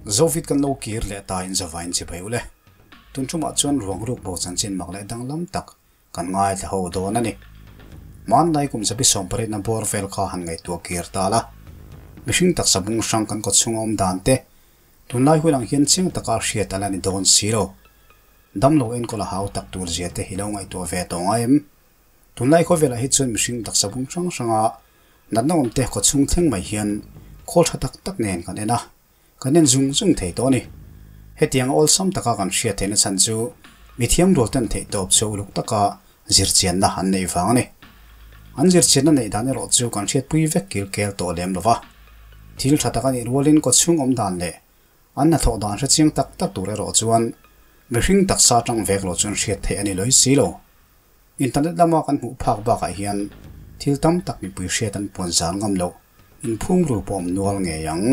Zovit kan lo kir leh ta in zavain chibai ule. Tun tumah chuan ruang ruk bo chanchin mak leh danglam tak kan ngaithla ho dawn a ni. Hmanlai kum zabi sawmpariatna bawr vel kha han ngaihtuah kir ta la. Mihring taksa bung hrang kan kawchhung a awm dan te, tunlai hun ang hian chiang taka hriat a la ni dawn si lo. Damlo enkawl a hau tak tur zia te hi lo ngaihtuah ve tawh ngai em? Tunlai khawvelah hi chuan mihring taksa bung hrang hranga natna awm te kawchhung thleng mai hian khawl tha tak tak nen kan en a, kan en zung zung thei tawh a ni. Hetianga awlsam taka kan hriat theihna chhan chu mithiam rual ten theih tawp chu uluk taka zirchianna an neih vang a ni. An zirchianna neih dan erawh chu kan hriatpui vek kil kel tawh lem lo va. Thil tha tak a nih rualin kawchhung awm dan leh an hnathawh dan hre chiang tak tak tur erawh chuan mihring taksa atang vek lo chuan hriat theih a ni lawih si lo. Internet lama kan hmuh phak bakah hian thil tam tak mipui hriat an puan zar ngam loh inphum ru pawh awm nual ngei ang.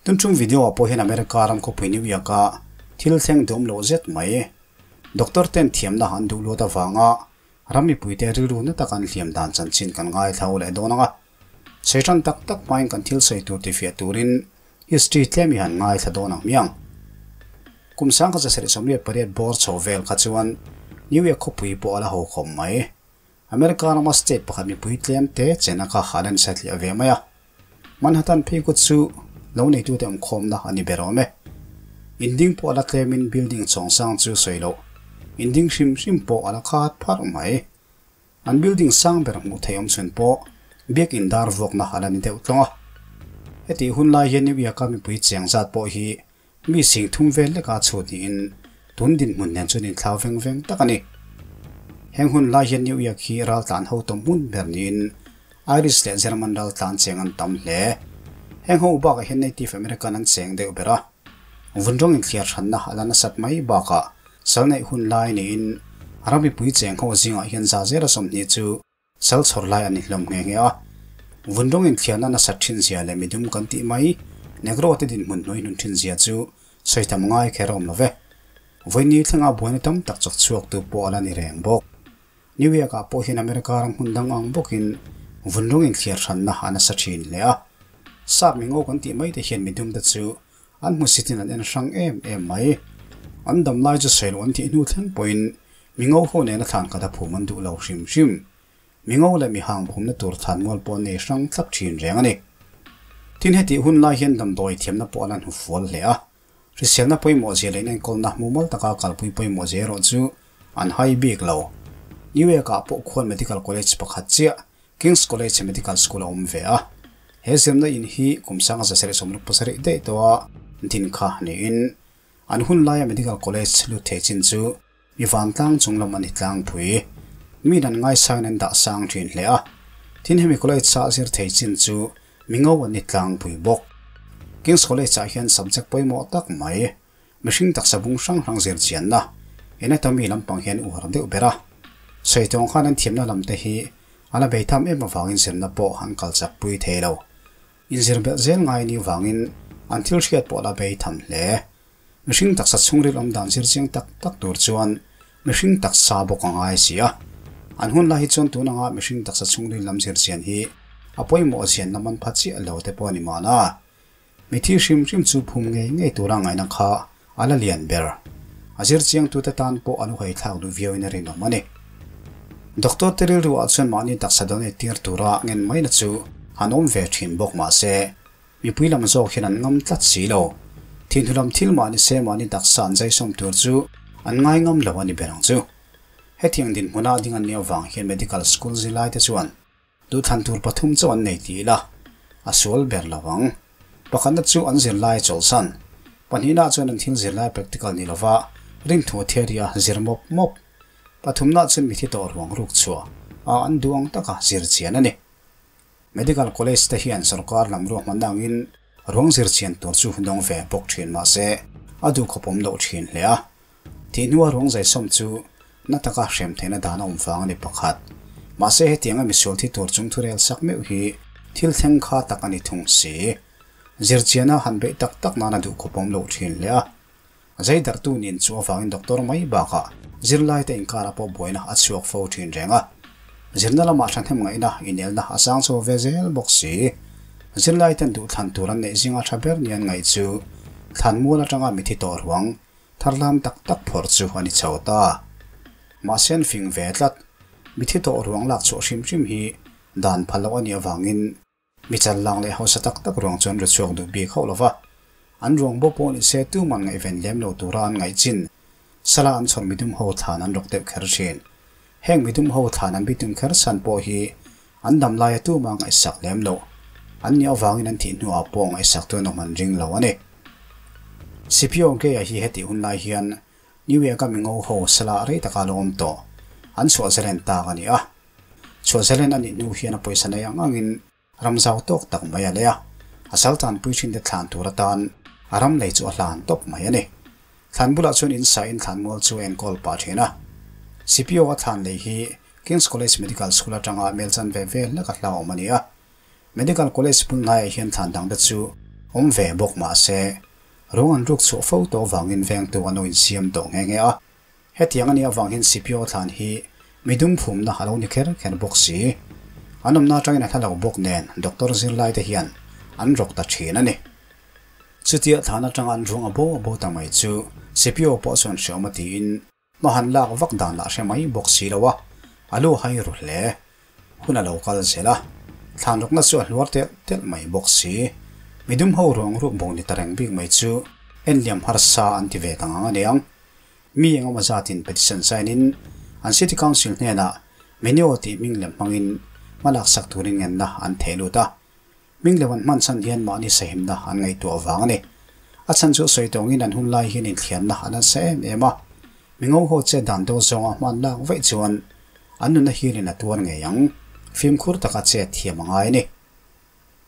Tunchung video ah pawh hian America ram khawpui New York a thil thleng duam loh zet mai. Doctor ten thiamna an duh luat avanga ram mipuite rilru na taka an hliam dan chanchin kan ngaithla leh dawn ang a. Seitan tak tak hmain kan thil sawi tur tifiah turin history tlem i han ngaithla dawn ang hmiang. Kum sangkhat zasarih 88 bawr chho vel kha chuan New York khawpui pawh a la ho khawp mai. America rama state pakhat mipui tlem te chena kha a lan satliah ve mai a. Manhattan phei kut chu lo neitute awmkhawmna a ni ber awm e. Inding pawh a la tlemin building chawngsang chu sawi loh, inding hrim hrim pawh a la khat pharh mai. An building sang ber hmuh theih awm chhun pawh biakin dar vuakna a la ni deuh tlawng a. Hetih hun lai hian New York-a mipui cheng zat pawh hi mi sing thum vel leka chhut niin tun dinhmun nen chuan inthlau veng veng tak a ni. Heng hun lai hian New York hi raltlan ho tawm hmun ber niin Irish leh German raltlan cheng an tam hle. Heng ho bakah hian Native American an cheng deuh ber a. Vunrawng inthliar hranna a la nasat mai bakah sal neih hun lai niin ram mipui cheng ho zingah hian za zela 20 chu sal chhawr lai a ni hlawm nghe nghe a. Vunrawng inthliarna nasat thin zia leh midum kan tih mai Negro te dinhmun hnuai hnun thin zia chu sawi tam ngai kher a awm lo ve. Vawiini thlenga buaina tam tak chawk chhuak tu pawh a la ni reng bawk. New York ah pawh hian America ram hmun dang ang bawkin vunrawng inthliar hranna a nasa thin hle a. Sap mingo kan tih mai te hian midum te chu an hmusitin an en hrang em em mai. An dam lai chu sawi loh an tih hnu thleng pawhin mingo ho nena thlan khat a phum an duh lo hrim hrim. Mingo leh mihang phumna tur thlan mual pawh an nei hrang thlap thin reng a ni. Tin hetih hun lai hian damdawi thiamna pawh an hnu fual hle a. Hriselna pawimawh zia leh enkawlna mumal taka kalpui pawimawh zia erawh chu an hai bik lo. New York ah pawh khuan medical college pakhat chiah King's College Medical School a awm ve a. He zirna in hi kum sanga 767 daih tawha din kha niin an hun laia medical college lut thei chin chu mi vantlang chung lam a ni tlangpui. Mi dan ngaisangin an dah sang thin hle a. Tin hemi college ah zir thei chin chu mi ngo an ni tlangpui bawk. King's College ah hian subject pawimawh tak mai mihring taksa bung hrang hrang zir chianna anatomy lampang hian uar deuh ber a. Sawi tawng khan an thiamna lam te hi a la bei tham em avangin zirna pawh an kal chak pui thei lo. Inzir belh zel ngai ni vangin an thil hriat pawh la bei tham hle. Mihring taksa chhungril awm dan zir chiang tak tak tur chuan mihring taksa bawk a ngai si a. An hun lai hi chuan tun anga mihring taksa chhungril lam zir chian hi a pawimawh zian lam an pha chiah lo te pawh a ni mahna. Mithi hrim hrim chu phum ngei ngei tura ngaihna kha a la lian ber. A zir chiangtute tan pawh a lu haithlak duh viauin a rinawm a ni. Doctor te rilru ah chuan mahni taksa donate tir tura ngen maina chu an awm ve thin bawk mahse mipui lam zawk hian an ngam tlat si lo. Thinhnu lam thil mahni se mahni taksa an zaisawm tur chu an ngai ngam lo a ni ber ang chu. Hetiang dinhmuna ding an nih avang hian medical school zilai te chuan duhthlan tur pathum chu an nei ti ila a sual ber lo ang. Pakhatna chu an zirlai chawlhsan. Pahnihna chuan an thil zirlai practical ni lova rinthu theory a zir mawp mawp. Pathumna chuan mithi tawh ruang ruk chhuah a an duh ang taka zir chian a ni. Medical college te hian sorkar lam ruahmanna angin ruang zir chian tur chu dawng ve bawk thin mahse a duh khawp awm loh thin hle a. Tih hnua ruang zaisawm chu na taka hrem theihna dan a awm vang a ni pakhat. Mahse hetianga misual thi tur chung thurel sak meuh hi thil thleng kha tak a ni thung si. Zir chiana han beih tak tak nan a duh khawp awm loh thin hle a. Zai darhtu nin chu avangin doctor mai bakah zirlai te inkara pawh buaina a chhuak fo thin reng a. Zirna lamah thahnem ngaihna inelna a sang chho ve zel bawk si. Zirlaiten duhthlan tur an neih zinga tha ber ni an ngaih chu thlanmual atanga mithi tawh ruang tharlam tak tak phawrh chu a ni chho ta. Mahse an fing ve tlat. Mithi tawh ruang lak chhuah hrim hrim hi dan phal loh a nih avangin mi challang leh hausa tak tak ruang chu an ri chhuak duh bik hauh lo va. An ruang bo pawh ni se tuman ngaihven lem lo tura an ngaih chin sala an chhawr midum ho thlan an rawk deuh kher thin. Heng midum ho thlan an bitum kher chhan pawh hi an dam laia tuma ngaihsak lem loh an nih avangin an thih hnuah pawh ngaihsak tu an awm an ring lo a ni. Scipio Gay-a hi hetih hun lai hian New York-a mingo ho sala rei taka lo awm tawh an chhuah zalen tak a ni a. Chhuah zalen a nih hnu hian a pawisa nei ang angin Ram zau tawk tak mai a lei a, a sal tanpui thinte thlan tur atan a ram lei chu a hlan tawp mai a ni. Thlan bulah chuan in sain thlanmual chu a enkawl pah thin a. CPO a thlan lei hi King's College Medical School atanga mel chan ve vel hlek a hlauhawm a ni a. Medical College bul hnaiah hian thlan dangte chu awm ve bawk mah se, ruang an ruk chhuah fo tawh avangin vengtu an lo insiam tawh nghe nghe a. Hetiang a nih avang hian CPO thlan hi midum phumna a lo ni kher kher bawk si. An awmna atangin a hla lo bawk nen doctor zirlai te hian an rawk ta thin a ni. Chutia thlan atanga an ruang a bo a bo ta mai chu CPO pawh chuan hreawm a tiin hma han lak vak dan lah hre mai bawk si lo a, a lu hai ru hle. Hun a lo kal zel a, thlan rawkna chu a hluar telh telh mai bawk si. Midum ho ruang ruk bo ni ta reng bik mai chu enliam harsa an ti ve ta ngang a niang. Mi engemaw zatin petition sign in an City Council hnenah Menio tih hming lem hmangin hma laksak turin ngenna an theh lut a. Hming lem an hman chhan hian mahni sahimna an ngaihtuah vang a ni. A chhan chu sawi tawngin an hun lai hian inthianna an nasa em em a. Mi ngo ho chet dan dawn zawnga hman lak vaih chuan an nunna hialin a tuar ngei ang. Fimkhur taka chet thiam a ngai a ni.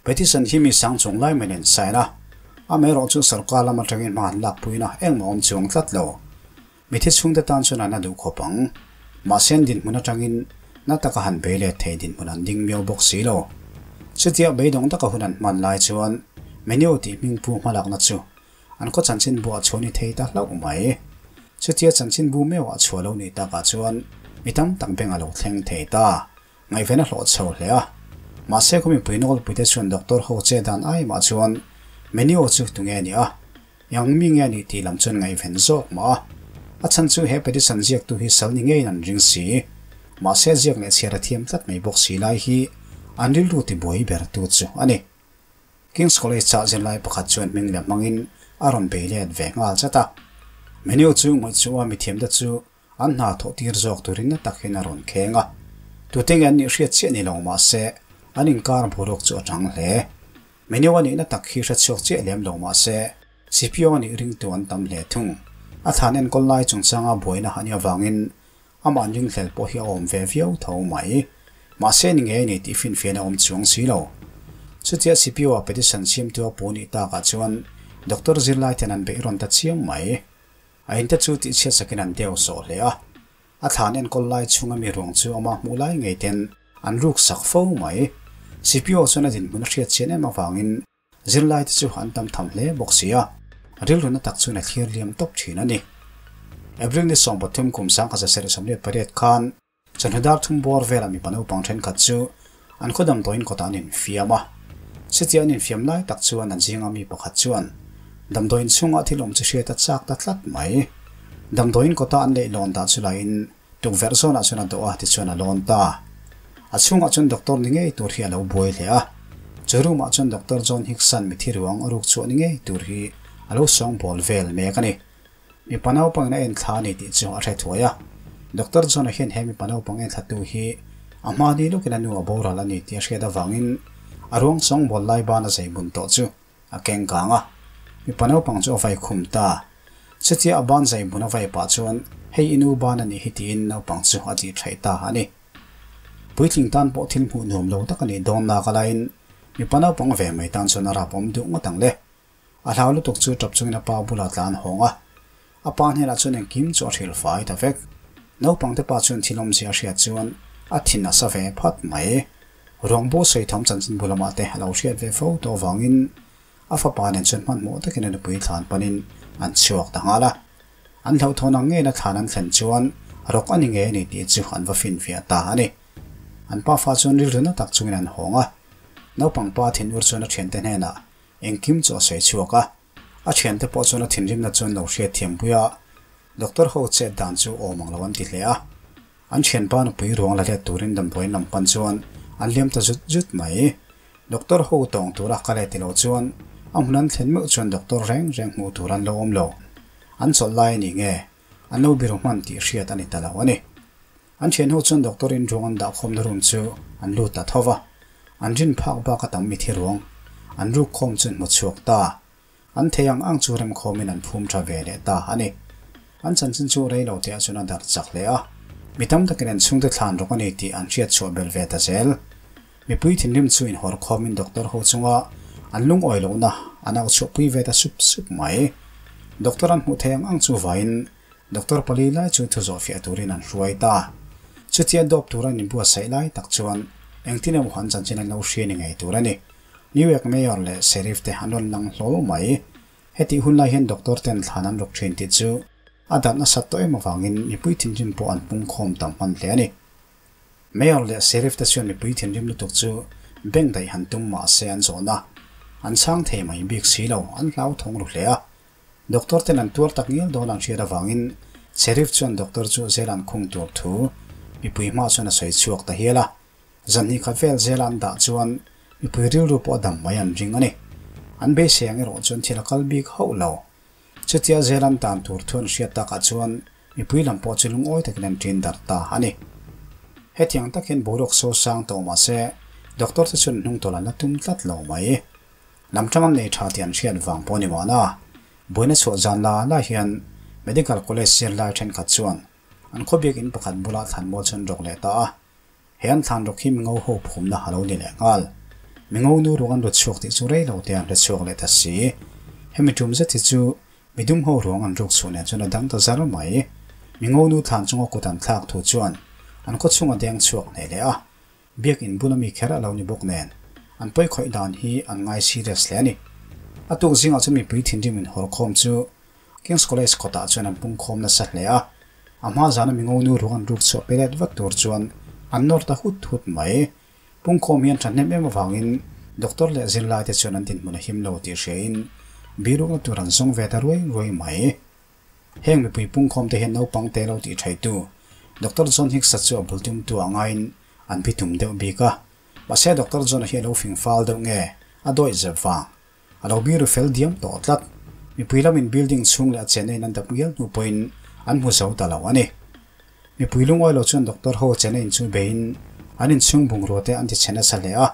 Petition hi mi sang chung lai mai nen sign a, amaherawh chu sorkar lam atangin hma an lakpuina engmah awm chuang tlat lo. Mithi chhungte tan chuan an la duh khawp ang. Mahse an dinhmun atangin na taka han bei let thei dinhmun an ding miau bawk si lo. Chutia beidawng taka hun an hman lai chuan Menu tih hmingpu hmalakna chu an khaw chanchinbu ah chhuah ni thei ta hlauh mai. Chutia chanchinbu meuh ah chhuah lo nih takah chuan mi tam tak beng a lo thleng thei ta. Ngaihven a hlawh chho hle a. Mahse khaw mipui nawlpuite chuan doctor ho che dan ai mah chuan Menio chu tunge a ni a, eng mi nge a nih tih lam chuan ngaihven zawk mah a. A chhan chu he petition ziaktu hi sal ni ngeiin an ring si. Mahse ziak leh chhiar a thiam tlat mai bawk si lai hi an rilru tibuai bertu chu a ni. King's College chah zirlai pakhat chuan hming leh hmangin a rawn bei let ve nghal chat a. Menio chu ngaihchuah mithiamte chu An hna thawh tir zawk turin na tak hian a rawn kheng a, tute nge an nih hriat chiah ni lo mah se an inkar boruak chu a tang hle. Menu a nihna tak hi hre chhuak chiah lem lo mah se CPO a nih ringtu an tam hle thung. A thlan enkawl lai chungchanga buaina a nih avangin amah an ringhlel pawh hi a awm ve viau tho mai. Mahse ni ngei a ni tih finfiahna a awm chuang si lo. Chutia CPO a petition siamtu a pu nih takah chuan doctor zirlai ten an beih rawn ta chiang mai. A inte chu tihchhiat sakin an deu sawh hle a, a thlan enkawl lai chhunga mi ruang chu ama hmuh lai ngei ten an ruk sak fo mai. CPO chuan a dinhmun a hriat chian em avangin zirlai te chu an tam tham hle bawk si a, rilru na tak chuan a thlir liam tawp thin a ni. April ni 13 kum 1978 khan Chawhnu dar thum bawr velah mipa naupang thenkhat chu an khaw damdawiin kawtah an infiam a. Chutia an infiam lai tak chuan an zinga mi pakhat chuan damdawiin chhungah thil awm chu hriat a chak ta tlat mai. Damdawiin kawta an leihlawn dah chu laiin tukverh zawnah chuan a dawh a tichuan a lawn ta. A chhungah chuan doctor ni ngei tur hi a lo buai hle a. Chu room ah chuan Doctor John Hickson mithi ruang a ruk chhuah ni ngei tur hi a lo sawngbawl vel mek a ni. Mipa naupangin a enthla a ni tih chu a hre thuai a. Doctor John-a hian he mipa naupang enthlatu hi a hma ni lawkin a nu a boral a ni tih a hriat avangin a ruang sawngbawl lai ban a zei bun tawh chu a keng kang a. Mipa naupang chu a vai khum ta. Chutia a ban zei bun a vai pah chuan hei i nu ban a nih hi tiin naupang chu a tih theih ta a ni. Puitling tan pawh thil hmuh nuam lo tak a nih dawn nak alaiin mipa naupang ve mai tan chuan a rap awm duh ngawt ang le. A hlau lutuk chu tap chungin a pa bulah tlan hawng a, a pa hnenah chuan engkim chu a hrilh fai ta vek. Naupangte pa chuan thil awmzia a hriat chuan a thin a sa ve phat mai. Ruang bo sawi thawm chanchin bu lamah te a lo hriat ve fo tawh avangin a fapa nen chuan hmanhmawh takin a nupui thlan panin an chhuak ta nghal a. An hlauhthawn ang ngeina thlan an thlen chuan rawk a ni ngei a ni tih chu an va finfiah ta a ni. An pafa chuan rilru na tak chungin an hawng a. Naupang pa thinur chuan a thiante hnenah engkim chu a sawi chhuak a. A thiante pawh chuan a thinrimna chuan lo hriatthiam pui a, doctor ho chet dan chu awm ang lo an ti hle a. An thianpa nupui ruang la let turin damdawiin lam pan chuan an liam ta zut zut mai. Doctor ho tawng tura ka let ti lo chuan a hmun an thlen meuh chuan doctor reng reng hmuh tur an lo awm lo. An chawlh lai a ni nge an lo biru hman tih hriat a ni ta lo a ni. An thian ho chuan doctor in ruang an dahkhawmna room chu an lut ta tho va, an rin phak bak a tam mithi ruang an ruk khawm chu an hmu chhuak ta. An thei ang ang chu remkhawmin an phum tha ve leh ta a ni. An chanchin chu rei lo teh chuan a darh chak hle a, mi tam takin an chhungte thlan rawk a ni tih an hriat chhuah belh ve ta zel. Mipui thinrim chu inhawr khawmin doctor ho chunga an lungawi lohna an au chhuahpui ve ta sup sup mai. Doctor an hmuh thei ang ang chu vaiin doctor pali lai chu thu zawhfiah turin an hruai ta. Chutia dawp tura an inbuatsaih lai tak chuan engtin emaw an chanchin an lo hria ni ngei tur a ni. New York Mayor leh Sheriff te an rawn lang hlawl mai. Hetih hun lai hian doctor ten thlan an rawk thin tih chu a darh nasat tawh em avangin mipui thinrim pawh an pungkhawm tam hman hle a ni. Mayor leh Sheriff te chuan mipui thinrim lutuk chu bank daih han tum mah se an zawhna an chhang thei mai bik si lo, an hlauthawng ru hle a. Doctor ten an tuar tak ngial dawn an hriat avangin Sheriff chuan doctor chu zel an khung tur thu mipui hma chuan a sawi chhuak ta hial a. Zanhnih khat vel zela an dah chuan mipui rilru pawh a dam mai an ring a ni. An beisei ang erawh chuan thil a kal bik hauh lo. Chutia zel an tan tur thu an hriat takah chuan mipui lam pawh chu lungawi takin an ṭin darh ta a ni. Hetiang tak hian boruak so sang tawh mah se doctor te chuan hnung tawlh an la tum tlat lo mai. Lam ṭang an nei ṭha tih an hriat vang pawh ni mahna, buaina chhuah zan la la hian Medical College zirlai ṭhenkhat chuan an khawbiak in pakhat bulah thlanmual chu an rawk leh ta a. He an thlan rawk hi mingo ho phumna a lo ni leh nghal. Mingo nu ruang an rut chhuak tih chu rei lo te an hre chhuak leh ta si. Hemi tum zet hi chu midum ho ruang an ruk chhuah nen chuan a dang ta zar mai. Mingo nu thlan chunga kut an thlak thu chuan an khaw chhunga deng chhuak hneh leh a. Biakin bula mi kher a lo ni bawk nen an pawi khawih dan hi an ngai serious hle a ni. A tuk zingah chuan mipui thinrim inhawrkhawm chu King's College kawtah chuan an pungkhawm nasa hle a. A hma zana mingo nu ruang an ruk chhuah pe let vat tur chuan an nawr ta hut hut mai. Pungkhawm hian thahnem em avangin doctor leh zirlai te chuan an dinhmun a him lo tih hriain birukna tur an zawng ve ta ruai ruai mai. Heng mipui pungkhawm te hian naupang te lo tih thaitu Doctor John Hicks-a chu a bul tumtu a ngaiin an bitum deuh bik a. Mahse Doctor John-a hi a lo fing fal deuh nge a dawih zep vang. A lo biru fel diam tawh tlat. Mipui lamin building chhung leh a chenna in an dap ngial hnu pawhin an hmu zo ta lo a ni. Mipui lungawi lo chuan doctor ho chenna in chu beiin an inchhung bungrua te an ti chhe nasa hle a.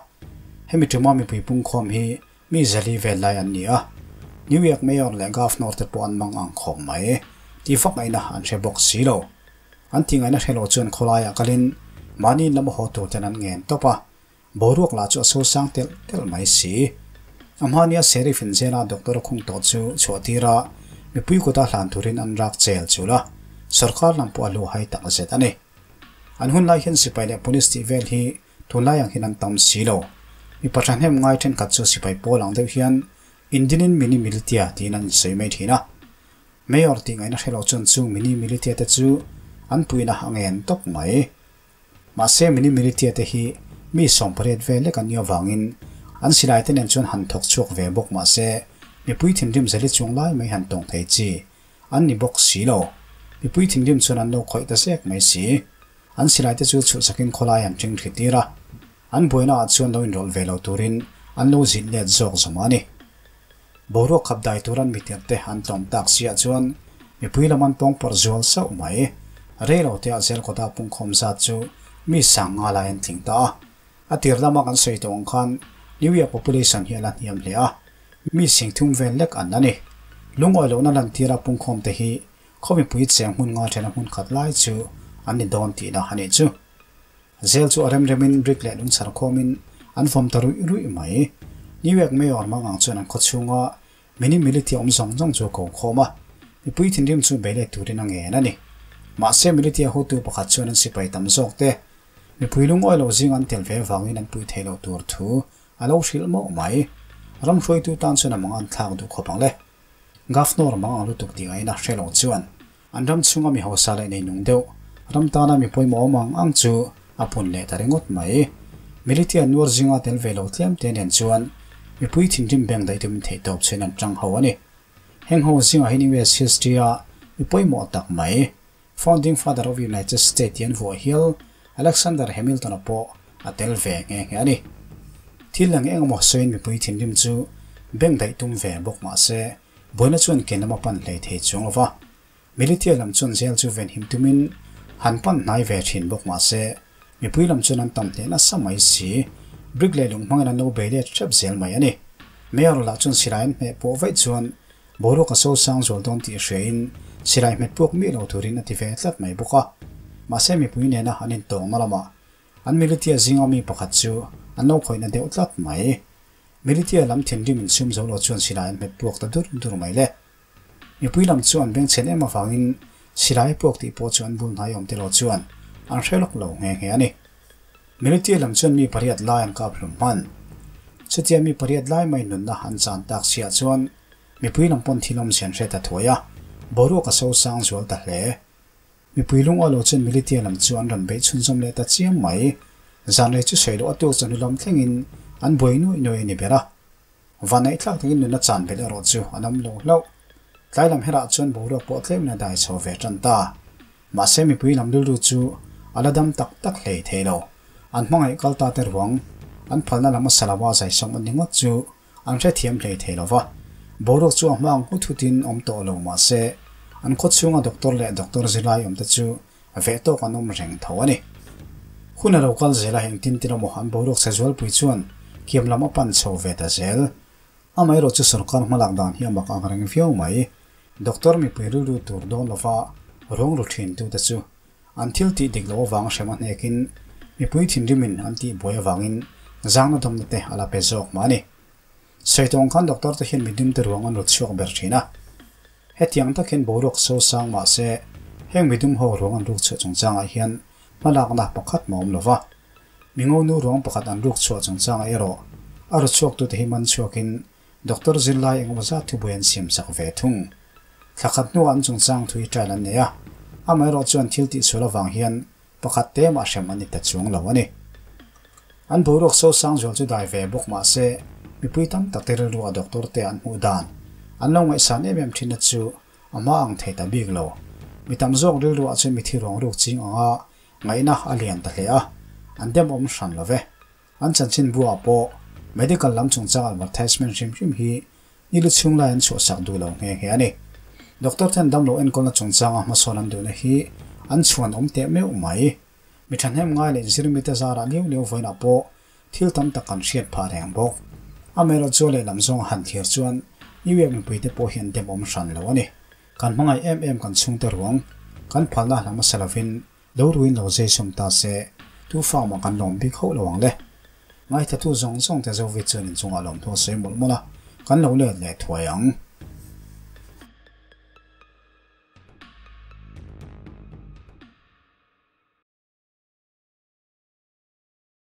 Hemi tuma mipui pungkhawm hi mi zali vel lai an ni a. New York Mayor leh Governor te pawh an mang ang khawp mai. Tih vak ngaihna an hre bawk si lo. An tih ngaihna hre lo chuan khawlaiah kalin mahni in lama haw tur ten an ngen tawp a. Boruak lah chu a so sang telh telh mai si. A hmania Sheriff in jail a doctor a khung tawh chu chhuah tir a, mipui kuta hlan turin an rak chel chul a, sorkar lam pawh a lu hai tak zet a ni. An hun lai hian sipai leh police tih vel hi tunlai ang hian an tam si lo. Mipa thahnem ngai thenkhat chu sipai pawl ang deuh hian Indinin mini militia tiin an insawi mai thin a. Mayor tih ngaihna hre lo chuan chung mini militia te chu an puina a ngen tawp mai. Mahse mini militia te hi mi 80 vel lek an nih avangin an silai te nen chuan han thawk chhuak ve bawk mahse mipui thinrim zali chuang lai mai han tawng thei chi an ni bawk si lo. Mipui thinrim chuan an lo khawih ta zek mai si. An silai te chu chhuhsakin khawlai an ṭing thli tir a, an buaina ah chuan lo inrawlh ve lo turin an lo zilh let zawk zawm a ni. Boruak khap dai tur an mitirh te an tlawm tak si ah chuan mipui lam an pawng pawrh zual sauh mai. Rei lo te ah zel kawta pungkhawm zat chu mi sang nga lai an tling ta a. A tir lama kan sawi tawh ang khan New York population hi a la hniam hle a, mi singthum vel lek an la ni. Lungawi lohna lantira pungkhawm te hi khaw mipui cheng hmun nga thena hmun khat lai chu an ni dawn tihna a nih chu. Zel chu a rem remin brick leh lung chhar khawmin an vawm ta ruih ruih mai. New York Mayor Mangang chuan an khaw chhunga mini militia awm zawng zawng chu a ko khawm a, mipui thinrim chu bei let turin a ngen a ni. Mahse militia hotu pakhat chuan an sipai tam zawk te mipui lungawi lo zing an tel ve vangin an pui thei lo tur thu a lo hrilh mawh mai. Ram hruaitu tan chuan a mang an thlak duh khawp ang le. Governor Mangang lutuk tih ngaihna hre lo chuan An ram chhunga mi hausa leh neinung deuh, ram tana mi pawimawh awm ang ang chu a pun leh ta ringawt mai. Militia nuar zinga tel ve lo tlem te nen chuan mipui thinrim beng daih tumin theihtawp chhuin an tang ho a ni. Heng ho zingah hian US history-a mi pawimawh tak mai, Founding Father of United States tih an vuah hial Alexander Hamilton-a pawh a tel ve nghe nghe a ni. Thil eng eng emaw sawiin mipui thinrim chu beng daih tum ve bawk mah se, buaina chuan ken lam a pan hlei thei chuang lo va. Militia lam chuan jail chu venhim tumin han pan hnai ve thin bawk mah se, mipui lam chuan an tam hneh nasa mai si. Brick leh lung hmangin an lo bei let hrep zel mai a ni. Mayor lah chuan silai an hmeh pawh vaih chuan boruak a sosang zual dawn tih hriain silai hmet puak miah lo turin a ti ve tlat mai bawk a. Mahse mipui nena an intawngna lamah an militia zinga mi pakhat chu an lo khawihna deuh tlat mai. Militia lam thinrim insum zo lo chuan silai an hmet puak ta dur dur mai le. Mipui lam chu an bengchhen em avangin silai puak tih pawh chu an bul hnai awm te lo chuan an hre lawk lo nghe nghe a ni. Militia lam chuan mi pariat lai an kap hlum hman. Chutia mi pariat lai mai nunna an chan tak siah chuan mipui lam pawn thil awmzia an hre ta thuai a, boruak a sosang zual ta hle. Mipui lungaw lo chuan Militia lam chu an rawn beih chhunzawm leh ta chiam mai. Zanrei chu sawi loh a tuk chawhnu lam thlengin an buai nuaih nuaih a ni ber a. Vanneih thlak takin nunna chan belh erawh chu an awm lo hlauh. Tlai lam herah chuan boruak pawh tlemin a dai chho ve tan ta. Mahse mipui lam rilru chu a la dam tak tak hlei thei lo. An hmangaih kal ta te ruang, an phalna lam a salawa zai sawm an ni ngawt chu an hrethiam hlei thei lo va. Boruak chu a hma ang hut hutin awm tawh lo mahse an khaw chhunga doctor leh doctor zirlai awm te chu Veh tawk an awm reng tho a ni. Hun a lo kal zel a, engtin tin emaw an boruak chhe zualpui chuan kiam lam a pan chho ve ta zel. Amaherawh chu sorkar hmalak dan hi a mak ang reng viau mai. Doctor mipui rilru tur dawn lova ruang ru thin tute chu an thil tih dik loh avang hrem a hnekin mipui thinrimin an tih buai avangin zangna dawmna te a la pe zawk mah a ni. Sawi tawng khan doctor te hian midum te ruang an ru chhuak ber thin a. Hetiang tak hian boruak so sang mah se, heng midum ho ruang an ruk chhuah chungchangah hian hmalakna pakhat mah awm lo va. Mingonu ruang pakhat an ruk chhuah chungchangah erawh a ru chhuaktute hi man chhuakin doctor zirlai engemaw zat thubuai an siam sak ve thung. Thla khat hnuah an chungchang thui trial an nei a, amaherawh chuan thil tihsual avang hian pakhat te mah hrem an ni ta chuang lo a ni. An boruak sosang zual chu dai ve bawk mah se, mipui tam tak te rilru a doctor te an hmuh dan an lo ngaihsan em em thinna chu a hma ang thei ta bik lo. Mi tam zawk rilru ah chuan mithi ruang ruk ching anga ngaihna a lian ta hle a, an dem awm hran lo ve. An chanchin buah pawh medical lam chungchang advertisement hrim hrim hi ni lu chhung lai an chhuahsak duh lo nghe nghe a ni. Doctor ten damlo enkawlna chungchanga hmasawn an duhna hi an chhuan awm teh meuh mai. Mi thahnem ngai leh zirmite zarah liau liau vawiinah pawh thil tam tak kan hriat phah reng bawk. Amaherawh chu lehlam zawng a han thlir chuan New York mipuite pawh hi an dem awm hran lo a ni. Kan hmangaih em em kan chhungte ruang kan phalna hla hmasa lovin Lo ruin lo zai sawm ta se, tu fa mah kan lawm bik hauh lo ang le. Ngaithatu zawng zawng te Zovi chuan inchungah lawmthu a sawi mawlh mawlh a, kan lo let leh thuai ang.